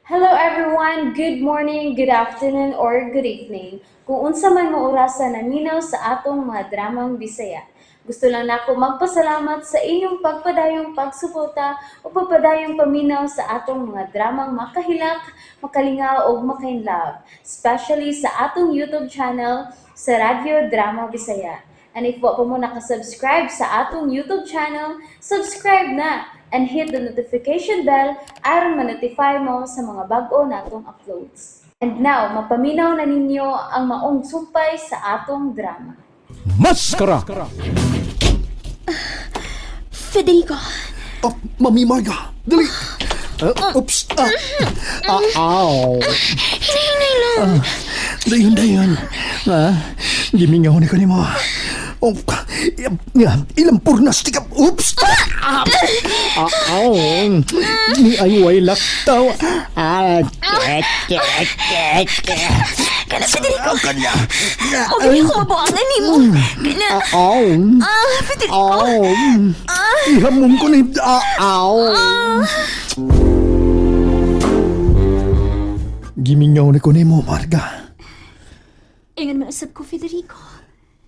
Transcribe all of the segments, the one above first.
Hello everyone! Good morning, good afternoon, or good evening. Kung unsa man mo orasa naminaw sa atong mga dramang Bisaya. Gusto lang nako magpasalamat sa inyong pagpadayong pagsuporta o pagpadayong paminaw sa atong mga dramang makahilak, makalingaw ug makainlove, especially sa atong YouTube channel sa Radyo Drama Bisaya. And if wa pa mo nakasubscribe sa atong YouTube channel, subscribe na and hit the notification bell aron ma-notify mo sa mga bag-o natong uploads. And now, mapaminaw na ninyo ang maong sumpay sa atong drama. Maskara! Federico, Oh, Mami Marga! Dali! Oops! Ah, ah, ow! Hinay-hinay lang. Dayon, dayon. Ah, gimingaw ni ko nimo. Oh, ya, ilang purnas ti ka. Oops! Ah, ah, ow! Ni ay way laktaw. Ah, ke, ke, ke, ke. Kana, Federico. Ah, kanya. O, gani ko mabuangan nimo. Kana. Ow! Ah, Federico. Ow! Ihamon ko ni. Ah, ow! Gimingaw ni ko nimo, Marga. Ingon man usab ko, Federico.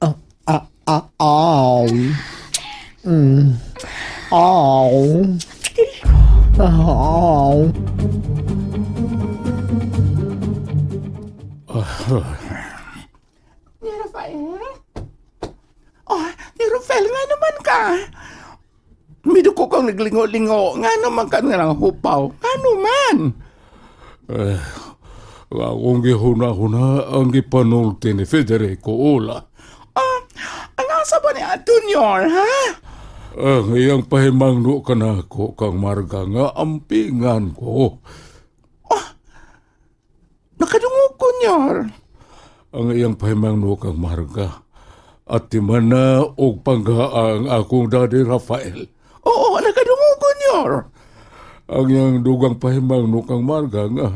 Ah, ah, ah, ow. Ow. Federico. Ow. Ni Rafael? Oh, ni Rafael, nga naman ka. Miduko kang naglingo-lingo. Nga naman ka nga hupaw. Nga naman. Eh, akong gihuna-huna ang gipanulti ni Federico Ula. Ah, ang asa ba ni Antonio, ha? Ang iyang pahimangno kanako kang Marga nga ampingan ko. Nakadungog ko, Nyor. Ang iyang pahimangno kang Marga. At timana og pangga ang akong daddy Rafael. Oo, nakadungog ko, Nyor. Ang iyang dugang pahimangno kang Marga nga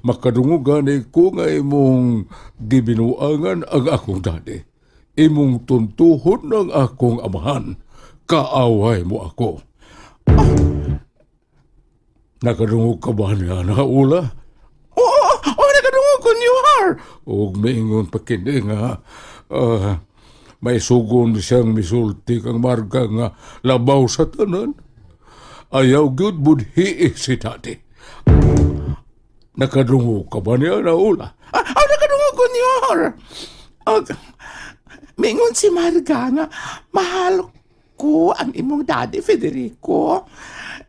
makadungogan ko nga imong gibinuangan ang akong daddy. Imong tuntuhon ang akong amahan. Kaaway mo ako. Nakadungog ka ba niya na ula? Oo, oo, nakadungog ko, Nyor. Og maingon pa kini nga may sugon siyang misulti kang Marga nga labaw sa tanan. Ayaw gyud budhi si daddy. Nakadungog ka ba niya na ula? Ah, ah, nakadungog ko, Nyor. Ah, mingon si Marga nga, mahal ko ang imong daddy, Federico.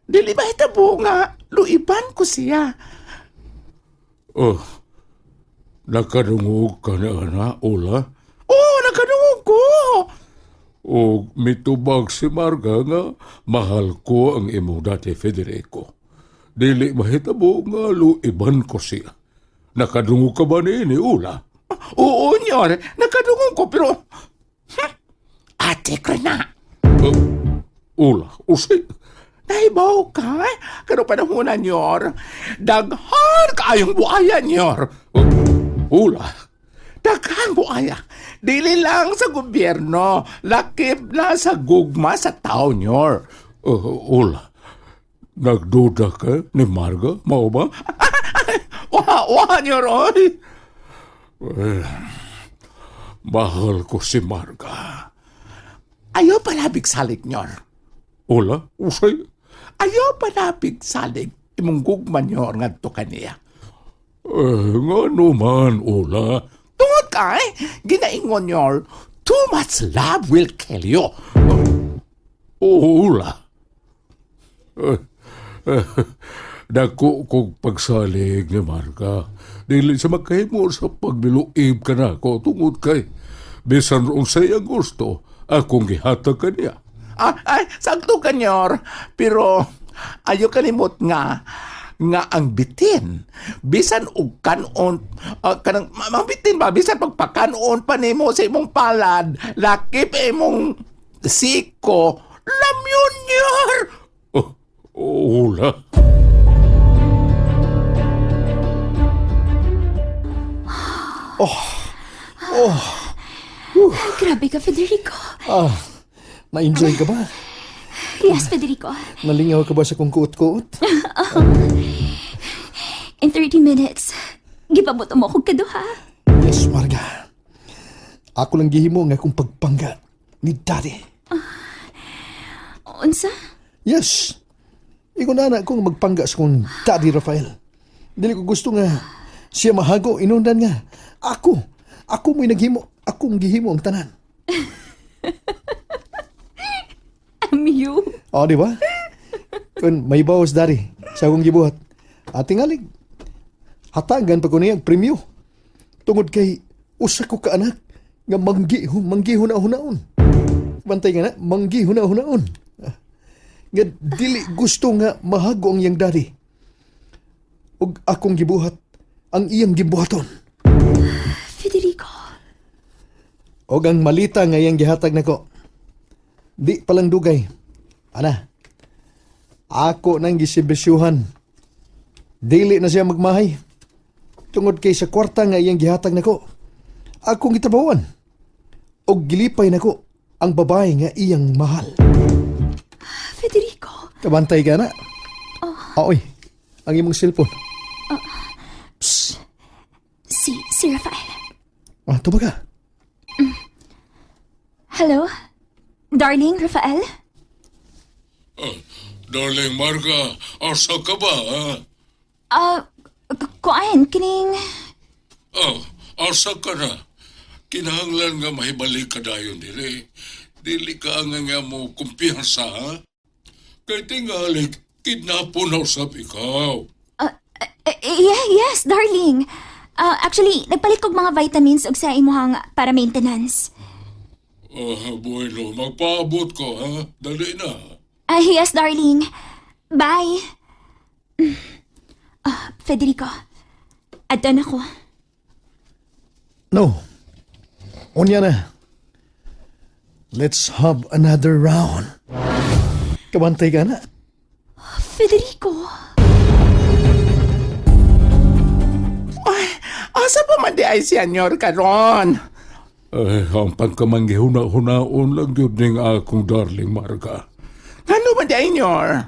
Dili ba hitabo nga, luiban ko siya. Oh, nakadungog ka na na, ula? Oo, nakadungog ko. O mitubag si Marga nga mahal ko ang imong dati Federico. Dili mahitabo nga luiban ko siya. Nakadungog ka ba niini, ula? Oo, Nyor. Nakadungog ko, pero... Ate ko na. Ula, usi. Nahibaw ka, eh. Kano panahon na, Nyor. Daghan kaayong buaya, Nyor. Ula. Daghan buaya. Dili lang sa gobyerno. Lakip na sa gugma sa tao, Nyor. Ula. Nagduda ka ni Marga, mao ba? Wa, wa, Nyor, oy. Mahal ko si Marga. Ayaw palabig salig, Nyor. Ula, usay. Ayaw palabig salig. Imong gugma, Nyor, ngadto kaniya. Eh, nga naman, ula. Tungod kay, ginaingon, Nyor, too much love will kill you. Ula. Eh, eh, dako kog pagsalig ni Marga. Dili sa makahimo sa pagbiluib ka na ko tungod kay bisan unsay ang gusto, akong gihatag kaniya. Ah, ay, sakto ka, Nyor. Pero, ayo kalimot nga, nga ang bitin. Bisan og kanon, kanang, ang bitin ba, bisan pagpakanon pa nimo sa imong palad, lakip imong siko, lamyon, Nyor! Oh, ula. Grabe ka, Federico. Ah, na-enjoy ka ba? Yes, Federico. Nalingaw ka ba sa kong kuot-kuot? minutes, gipabuto mo akong kaduha. Yes, Marga. Ako lang gihimo nga akong pagpangga ni Daddy. Unsa? Yes. Ikaw na na kung magpangga sa kong Daddy Rafael. Dili ko gusto nga siya mahago inundan nga. Ako, ako mo'y naghimo, akong gihimo ang tanan. I'm you. O, di ba? Kun may bawas Daddy sa akong gibuhat. Ating alig. Hatagan pa ko niya ang premyo. Tungod kay usa ko ka anak nga manggi manggi huna-hunaon. Bantay nga na, manggi huna-hunaon. Ah, nga dili gusto nga mahago ang iyang daddy. Ug akong gibuhat ang iyang gibuhaton. Federico. Og ang malita nga iyang gihatag nako. Di palang dugay. Ana. Ako nang gisibisyuhan. Dili na siya magmahay. Tungod kay sa kwarta nga iyang gihatag nako. Akong gitabawan. Og gilipay nako ang babae nga iyang mahal. Federico. Kabantay ka na. Oh. Oy, ang imong cellphone. Shh. Si Rafael. Ah, tuba ka. Hello? Darling, Rafael? Ah, darling Marga, asa ka ba? Ha? Ah, kuan, kining. Oh, asa ka na. Kinahanglan nga mahibalik ka dayon dili. Dili ka nga nga mo kumpiyansa, ha? Kay tingali, kidnapo na usab ikaw. Yeah, yes, darling. Ah, actually, nagpalit kog mga vitamins og sa imuhang para maintenance. Oh, bueno, magpaabot ko, ha? Dali na. Ah, yes, darling. Bye. Ah, Federico. Adto na ko. No. Unya na. Let's have another round. Kabantay ka na. Federico. Ay, asa pa man di ay siya, Nyor, karon? Ay, ang pagkamanghihuna-hunaon lang yun ning akong darling Marga. Ano man di ay, Nyor?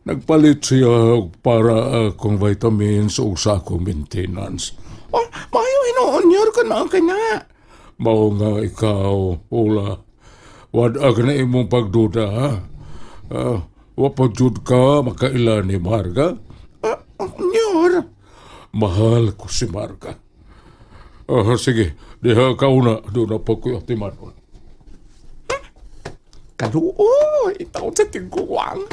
Nagpalit siya og para akong vitamins o sa akong maintenance. Oh, maayo hinuon, Nyor, kung mao ka na. Mao nga ikaw, Ula. Wad-ag na imong pagduda, ha? Ah, wa pa jud ka makaila ni Marga? Ah, Nyor, Mahal ko si Marga. Ah, sige, diha ka una. Doon na pa ko atimanon. Kaluoy, taon sa tiguang.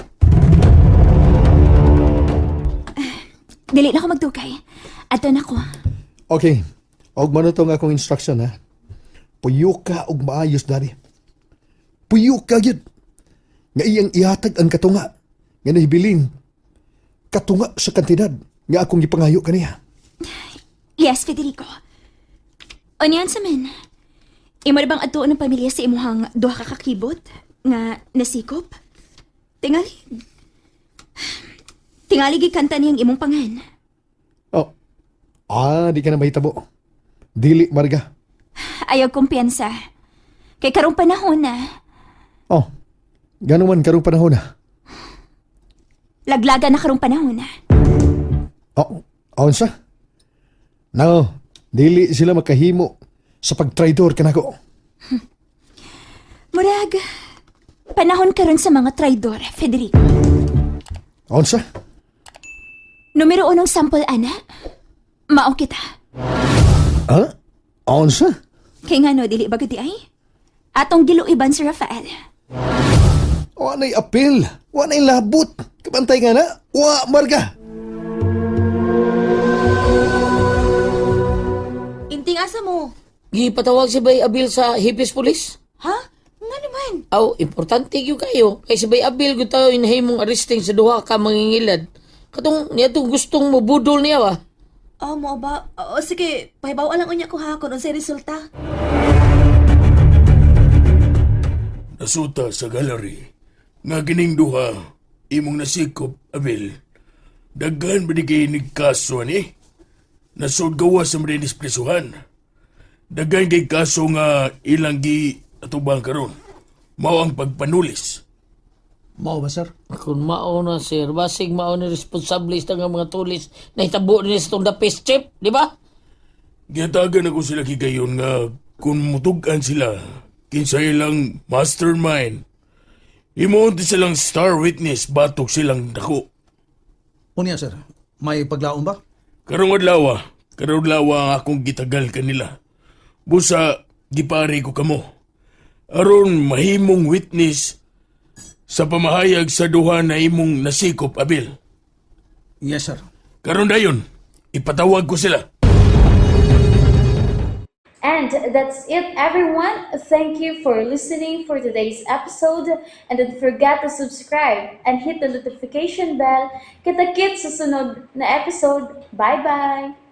Dili na ako magdugay. Adto na ko. Okay. Og mano tong akong instruction ha. Puyo ka og maayos daddy. Puyo ka gyud. Nga iyang ihatag ang katunga nga nahibilin katunga sa kantidad nga akong gipangayo kaniya. Yes, Federico. Onyan sa men. Imo ra bang adtuon ng pamilya sa imuhang duha ka kakibot nga nasikop? Tingali. Tingali gikanta niyang imong pangan. Oh. Ah, di ka na mahitabo. Dili Marga. Ayaw kumpiyansa. Kay karong panahon na, Oh. Gano man karong panahon na. laglaga na karong panahon na. Oh, unsa? No, dili sila makahimo sa pagtraidor kanako. Murag, panahon karon sa mga traidor, Federico. Unsa? Numero unong sample, ana. Mao kita. Ha? Unsa? Kay ngano dili ba gudi ay? Atong giluiban si Rafael. Wa na'y apil. Wa na'y labot. Kabantay nga na. Wa, Marga. Inting asa mo? Gipatawag si Bay Abil sa Hipis Police. Ha? Nga naman. Aw, importante gyud kayo. Kay si Bay Abil gyud tayo inahimong arresting sa duha ka mangingilad. Katong niya tong gustong mobudol niya ba? Oh, mo ba? O, sige, pahibaw lang unya ko ha kung unsay resulta. Nasuta sa gallery nga kining duha imong nasikop Abel. Daghan ba di kay kaso ni? Nasud gawa sa mga dispresuhan. Daghan kay kaso nga ilang gi atubang karon. Mao ang pagpanulis. Mao ba, sir? Kung mao na, sir, basig mao ni responsable sa nga mga tulis na hitabo ni sa itong dapis, Chief, di ba? Gihatagan ako sila kigayon nga kung mutug-an sila kinsa ilang mastermind. Himuon ti silang star witness batok silang dako. Unya, sir, may paglaon ba? Karong adlaw, karong adlaw ang akong gitagal kanila. Busa gipari ko kamo. Aron mahimong witness sa pamahayag sa duha na imong nasikop Abil. Yes, sir. Karon dayon, ipatawag ko sila. And that's it, everyone. Thank you for listening for today's episode. And don't forget to subscribe and hit the notification bell. Kita-kits sa sunod na episode. Bye-bye!